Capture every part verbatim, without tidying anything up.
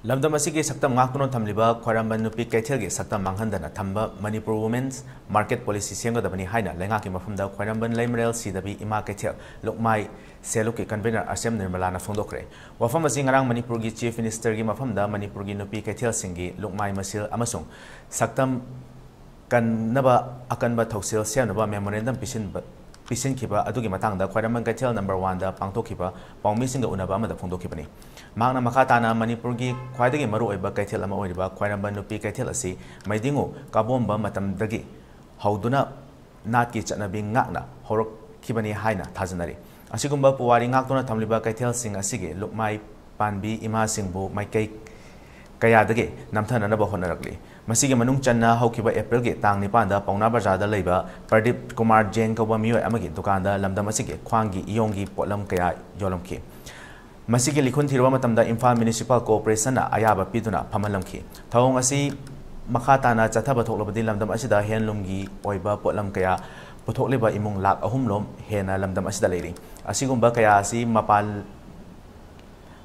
ꯂꯝꯗꯝ ꯑꯁꯤꯒꯤ ꯁꯛꯇꯝ ꯉꯥꯛꯇꯨꯅ ꯊꯝꯂꯤꯕ ꯈ꯭ꯋꯥꯏꯔꯝꯕꯟ ꯅꯨꯄꯤ ꯀꯩꯊꯦꯜꯒꯤ ꯁꯛꯇꯝ ꯃꯥꯡꯍꯟꯗꯅ ꯊꯝꯕ ꯃꯅꯤꯄꯨꯔ Women's Market Policy ꯁꯦꯝꯒꯗꯕꯅꯤ ꯍꯥꯏꯅ ꯂꯩꯉꯥꯛꯀꯤ ꯃꯐꯝꯗ ꯈ꯭ꯋꯥꯏꯔꯝꯕꯟ ꯂꯩꯃꯔꯦꯜ ꯁꯤꯗꯕꯤ ꯏꯃꯥ ꯀꯩꯊꯦꯜ ꯂꯨꯞꯃꯥꯏ ꯁꯦꯜ ꯂꯨꯞꯀꯤ convener ꯑꯁꯦꯝ ꯅꯤꯔꯃꯂꯥꯅ ꯐꯣꯡꯗꯣꯛꯈ꯭ꯔꯦ꯫ ꯋꯥꯐꯝ ꯑꯁꯤ ꯉꯔꯥꯡ ꯃꯅꯤꯄꯨꯔꯒꯤ Chief Ministerꯒꯤ ꯃꯐꯝꯗ ꯃꯅꯤꯄꯨꯔꯒꯤ ꯅꯨꯄꯤ ꯀꯩꯊꯦꯜꯁꯤꯡꯒꯤ ꯂꯨꯞꯃꯥꯏ ꯃꯁꯤꯜ ꯑꯃꯁꯨꯡ ꯁꯛꯇꯝ ꯀꯟꯅꯕ ꯑꯀꯟꯕ ꯊꯧꯁꯤꯜ ꯁꯦꯝꯅꯕ memorandum ꯄꯤꯁꯤꯟꯕ, ꯄꯤꯁꯤꯟꯈꯤꯕ ꯑꯗꯨꯒꯤ ꯃꯇꯥꯡꯗ ꯈ꯭ꯋꯥꯏꯔꯝꯕꯟ ꯀꯩꯊꯦꯜ number oneꯗ ꯄꯥꯡꯊꯣꯛꯈꯤꯕ ꯄꯥꯎꯃꯤꯁꯤꯡꯒ ꯎꯅꯕ ꯑꯃꯗ ꯐꯣꯡꯗꯣꯛꯈꯤꯕꯅꯤ꯫ ꯃꯍꯥꯛꯅ ꯃꯈꯥ ꯇꯥꯅ ꯃꯅꯤꯄꯨꯔꯒꯤ ꯈ꯭ꯋꯥꯏꯗꯒꯤ ꯃꯔꯨꯑꯣꯏꯕ ꯀꯩꯊꯦꯜ ꯑꯃ ꯑꯣꯏꯔꯤꯕ ꯈ꯭ꯋꯥꯏꯔꯝꯕꯟ ꯅꯨꯄꯤ ꯀꯩꯊꯦꯜ ꯑꯁꯤ ꯃꯩꯗꯤꯡꯉꯨ ꯀꯥꯕꯣꯝꯕ ꯃꯇꯝꯗꯒꯤ ꯍꯧꯗꯨꯅ ꯅꯥꯠꯀꯤ ꯆꯠꯅꯕꯤ ꯉꯥꯛꯅ ꯍꯧꯔꯛꯈꯤꯕꯅꯤ ꯍꯥꯏꯅ ꯊꯥꯖꯅꯔꯤ꯫ ꯑꯁꯤꯒꯨꯝꯕ ꯄꯨꯋꯥꯔꯤ ꯉꯥꯛꯇꯨꯅ ꯊꯝꯂꯤꯕ ꯀꯩꯊꯦꯜꯁꯤꯡ ꯑꯁꯤꯒꯤ ꯂꯨꯞꯃꯥꯏ ꯄꯥꯟꯕꯤ ꯏꯃꯥꯁꯤꯡꯕꯨ ꯃꯥꯏꯀꯩ ꯀꯌꯥꯗꯒꯤ ꯅꯝꯊꯅꯅꯕ ꯍꯣꯠꯅꯔꯛꯂꯤ꯫ ꯃꯁꯤꯒꯤ ꯃꯅꯨꯡ ꯆꯟꯅ ꯍꯧꯈꯤꯕ Aprilꯒꯤ ꯇꯥꯡ ꯅꯤꯄꯥꯟꯗ ꯄꯥꯎꯅꯥ ꯕꯖꯥꯔꯗ ꯂꯩꯕ ꯄ꯭ꯔꯗꯤꯞ ꯀꯨꯃꯥꯔ ꯖꯦꯟ ꯀꯧꯕ ꯃꯤꯑꯣꯏ ꯑꯃꯒꯤ ꯗꯨꯀꯥꯟꯗ ꯂꯝꯗꯝ ꯑꯁꯤꯒꯤ ꯈ꯭ꯋꯥꯡꯒꯤ ꯏꯌꯣꯡꯒꯤ ꯄꯣꯠꯂꯝ ꯀꯌꯥ ꯌꯣꯜꯂꯝꯈꯤ꯫ ꯃꯁꯤꯒꯤ ꯂꯤꯈꯨꯟ ꯊꯤꯔꯨꯕ ꯃꯇꯝꯗ ꯏꯝꯐꯥꯜ Municipal Corporationꯅ ꯑꯌꯥꯕ ꯄꯤꯗꯨꯅ ꯐꯝꯍꯜꯂꯝꯈꯤ꯫ ꯊꯧꯑꯣꯡ ꯑꯁꯤ ꯃꯈꯥ ꯇꯥꯅ ꯆꯠꯊꯕ ꯊꯣꯛꯂꯕꯗꯤ ꯂꯝꯗꯝ ꯑꯁꯤꯗ handloomꯒꯤ ꯑꯣꯏꯕ ꯄꯣꯠꯂꯝ ꯀꯌꯥ ꯄꯨꯊꯣꯛꯂꯤꯕ ꯏꯃꯨꯡ ꯂꯥꯈ ꯑꯍꯨꯝ ꯂꯣꯝ ꯍꯦꯟꯅ ꯂꯝꯗꯝ ꯑꯁꯤꯗ ꯂꯩꯔꯤ꯫ ꯑꯁꯤꯒꯨꯝꯕ ꯀꯌꯥ ꯑꯁꯤ ꯃꯄꯥꯟ,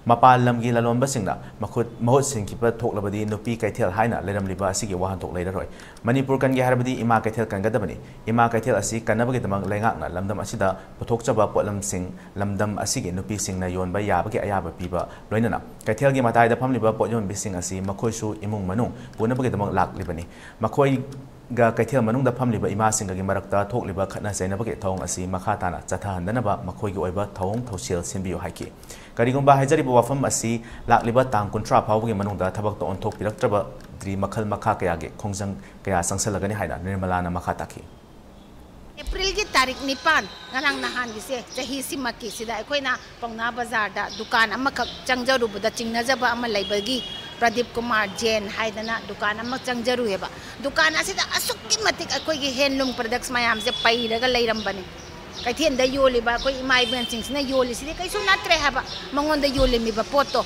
ꯃꯄꯥꯟ ꯂꯝꯒꯤ ꯂꯂꯣꯟꯕꯁꯤꯡꯅ ꯃꯈꯨꯠ, ꯃꯍꯨꯠ ꯁꯤꯟꯈꯤꯕ ꯊꯣꯛꯂꯕꯗꯤ ꯅꯨꯄꯤ ꯀꯩꯊꯦꯜ ꯍꯥꯏꯅ ꯂꯩꯔꯝꯂꯤꯕ ꯑꯁꯤꯒꯤ ꯋꯥꯍꯟꯊꯣꯛ ꯂꯩꯔꯔꯣꯏ꯫ ꯃꯅꯤꯄꯨꯔ ꯀꯟꯒꯦ ꯍꯥꯏꯔꯕꯗꯤ ꯏꯃꯥ ꯀꯩꯊꯦꯜ ꯀꯟꯒꯗꯕꯅꯤ꯫ ꯏꯃꯥ ꯀꯩꯊꯦꯜ ꯑꯁꯤ ꯀꯟꯅꯕꯒꯤꯗꯃꯛ ꯂꯩꯉꯥꯛꯅ ꯂꯝꯗꯝ ꯑꯁꯤꯗ ꯄꯨꯊꯣꯛꯆꯕ ꯄꯣꯠꯂꯝꯁꯤꯡ ꯂꯝꯗꯝ ꯑꯁꯤꯒꯤ ꯅꯨꯄꯤꯁꯤꯡꯅ ꯌꯣꯟꯕ ꯌꯥꯕꯒꯤ ꯑꯌꯥꯕ ꯄꯤꯕ ꯂꯣꯏꯅꯅ ꯀꯩꯊꯦꯜꯒꯤ ꯃꯇꯥꯏꯗ ꯐꯝꯂꯤꯕ ꯄꯣꯠ ꯌꯣꯟꯕꯤꯁꯤꯡ ꯑꯁꯤ ꯃꯈꯣꯏꯁꯨ ꯏꯃꯨꯡ ꯃꯅꯨꯡ ꯄꯨꯅꯕꯒꯤꯗꯃꯛ ꯂꯥꯛꯂꯤꯕꯅꯤ꯫ ꯃꯈꯣꯏꯒ ꯀꯩꯊꯦꯜ ꯃꯅꯨꯡꯗ ꯐꯝꯂꯤꯕ ꯏꯃꯥꯁꯤꯡꯒꯒꯤ ꯃꯔꯛꯇ ꯊꯣꯛꯂꯤꯕ ꯈꯠꯅ ꯆꯩꯅꯕꯒꯤ ꯊꯧꯑꯣꯡ ꯑꯁꯤ ꯃꯈꯥ ꯇꯥꯅ ꯆꯠꯊꯍꯟꯗꯅꯕ ꯃꯈꯣꯏꯒꯤ ꯑꯣꯏꯕ ꯊꯧꯑꯣꯡ ꯊꯧꯁꯤꯜ ꯁꯤꯟꯕꯤꯌꯨ ꯍꯥꯏꯈꯤ꯫ ꯀꯔꯤꯒꯨꯝꯕ ꯍꯥꯏꯖꯔꯤꯕ ꯋꯥꯐꯝ ꯑꯁꯤ ꯂꯥꯛꯂꯤꯕ ꯇꯥꯡ ꯀꯨꯟꯊ꯭ꯔꯥ ꯐꯥꯎꯕꯒꯤ ꯃꯅꯨꯡꯗ ꯊꯕꯛꯇ ꯑꯣꯟꯊꯣꯛꯄꯤꯔꯛꯇ꯭ꯔꯕꯗꯤ ꯃꯈꯜ ꯃꯈꯥ ꯀꯌꯥꯒꯤ ꯈꯣꯡꯖꯪ ꯀꯌꯥ ꯆꯪꯁꯤꯜꯂꯒꯅꯤ ꯍꯥꯏꯅ ꯅꯤꯔꯃꯂꯥꯅ ꯃꯈꯥ ꯇꯥꯈꯤ꯫ Aprilꯒꯤ ꯇꯥꯔꯤꯛ ꯅꯤꯄꯥꯟ, ꯉꯔꯥꯡ ꯅꯍꯥꯟꯒꯤꯁꯦ, ꯆꯍꯤꯁꯤꯃꯛꯀꯤꯁꯤꯗ ꯑꯩꯈꯣꯏꯅ ꯄꯥꯎꯅꯥ ꯕꯖꯥꯔꯗ ꯗꯨꯀꯥꯟ ꯑꯃꯈꯛ ꯆꯪꯖꯔꯨꯕꯗ ꯆꯤꯡꯅꯖꯕ ꯑꯃ ꯂꯩꯕꯒꯤ ꯄ꯭ꯔꯗꯤꯞ ꯀꯨꯃꯥꯔ ꯖꯦꯟ ꯍꯥꯏꯗꯅ ꯗꯨꯀꯥꯟ ꯑꯃ ꯆꯪꯖꯔꯨꯏꯌꯦꯕ꯫ ꯗꯨꯀꯥꯟ ꯑꯁꯤꯗ ꯑꯁꯨꯛꯀꯤ ꯃꯇꯤꯛ ꯑꯩꯈꯣꯏꯒꯤ handloom products ꯃꯌꯥꯝꯁꯦ ꯄꯩꯔꯒ ꯂꯩꯔꯝꯕꯅꯤ꯫ ꯀꯩꯊꯦꯜꯗ ꯌꯣꯜꯂꯤꯕ ꯑꯩꯈꯣꯏ ꯏꯃꯥ ꯏꯕꯦꯟꯁꯤꯡꯁꯤꯅ ꯌꯣꯜꯂꯤꯁꯤꯗꯤ ꯀꯩꯁꯨ ꯅꯠꯇ꯭ꯔꯦ ꯍꯥꯏꯕ, ꯃꯉꯣꯟꯗ ꯌꯣꯜꯂꯝꯃꯤꯕ ꯄꯣꯠꯇꯣ꯫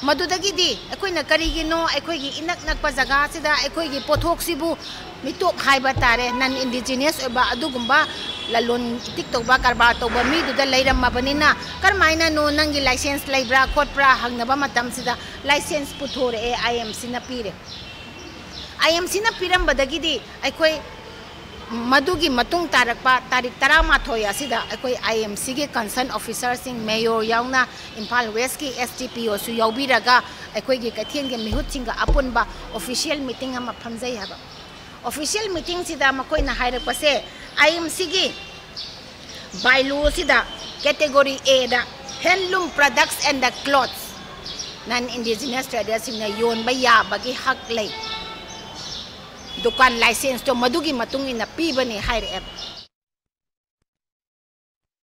ꯃꯗꯨꯗꯒꯤꯗꯤ ꯑꯩꯈꯣꯏꯅ ꯀꯔꯤꯒꯤꯅꯣ ꯑꯩꯈꯣꯏꯒꯤ ꯏꯅꯛ ꯅꯛꯄ ꯖꯒꯥꯁꯤꯗ ꯑꯩꯈꯣꯏꯒꯤ ꯄꯣꯠꯊꯣꯛꯁꯤꯕꯨ ꯃꯤꯇꯣꯞ ꯍꯥꯏꯕ ꯇꯥꯔꯦ, ꯅꯟ ꯏꯟꯗꯤꯖꯤꯅꯁ ꯑꯣꯏꯕ ꯑꯗꯨꯒꯨꯝꯕ ꯂꯂꯣꯟ ꯏꯇꯤꯛ ꯇꯧꯕ, ꯀꯔꯕꯥꯔ ꯇꯧꯕ ꯃꯤꯗꯨꯗ ꯂꯩꯔꯝꯃꯕꯅꯤꯅ, "ꯀꯔꯝꯍꯥꯏꯅꯅꯣ, ꯅꯪꯒꯤ ꯂꯥꯏꯁꯦꯟꯁ ꯂꯩꯕ꯭ꯔꯥ ꯈꯣꯠꯄ꯭ꯔꯥ?" ꯍꯪꯅꯕ ꯃꯇꯝꯁꯤꯗ ꯂꯥꯏꯁꯦꯟꯁ ꯄꯨꯊꯣꯔꯛꯑꯦ, ꯑꯥꯏ ꯑꯦꯝ ꯁꯤꯅ ꯄꯤꯔꯦ꯫ ꯑꯥꯏ ꯑꯦꯝ ꯁꯤꯅ ꯄꯤꯔꯝꯕꯗꯒꯤꯗꯤ ꯑꯩꯈꯣꯏ ꯃꯗꯨꯒꯤ ꯃꯇꯨꯡ ꯇꯥꯔꯛꯄ ꯇꯥꯔꯤꯛ ꯇꯔꯥꯃꯥꯊꯣꯏ ꯑꯁꯤꯗ ꯑꯩꯈꯣꯏ ꯑꯥꯏ ꯑꯦꯝ ꯁꯤꯒꯤ ꯀꯟꯁꯔꯟ ꯑꯣꯐꯤꯁꯔꯁꯤꯡ, ꯃꯦꯌꯣꯔ ꯌꯥꯎꯅ, ꯏꯝꯐꯥꯜ ꯋꯦꯁꯀꯤ ꯑꯦꯁ ꯗꯤ ꯄꯤ ꯑꯣꯁꯨ ꯌꯥꯎꯕꯤꯔꯒ, ꯑꯩꯈꯣꯏꯒꯤ ꯀꯩꯊꯦꯜꯒꯤ ꯃꯤꯍꯨꯠꯁꯤꯡꯒ ꯑꯄꯨꯟꯕ ꯑꯣꯐꯤꯁꯤꯌꯦꯜ ꯃꯤꯇꯤꯡ ꯑꯃ ꯐꯝꯖꯩ ꯍꯥꯏꯕ꯫ ꯑꯣꯐꯤꯁꯤꯌꯦꯜ ꯃꯤꯇꯤꯡꯁꯤꯗ ꯃꯈꯣꯏꯅ ꯍꯥꯏꯔꯛꯄꯁꯦ, ꯑꯥꯏ ꯑꯦꯝ ꯁꯤꯒꯤ ꯕꯥꯏꯂꯣꯁꯤꯗ ꯀꯦꯇꯦꯒꯣꯔꯤ ꯑꯦꯗ handloom products and the clothes, non indigenous traderꯁꯤꯡꯅ ꯌꯣꯟꯕ ꯌꯥꯕꯒꯤ ꯍꯛ ꯂꯩ, ꯗꯨꯀꯥꯟ ꯂꯥꯏꯁꯦꯟꯁꯇꯣ ꯃꯗꯨꯒꯤ ꯃꯇꯨꯡ ꯏꯟꯅ ꯄꯤꯕꯅꯤ ꯍꯥꯏꯔꯛꯑꯦꯕ꯫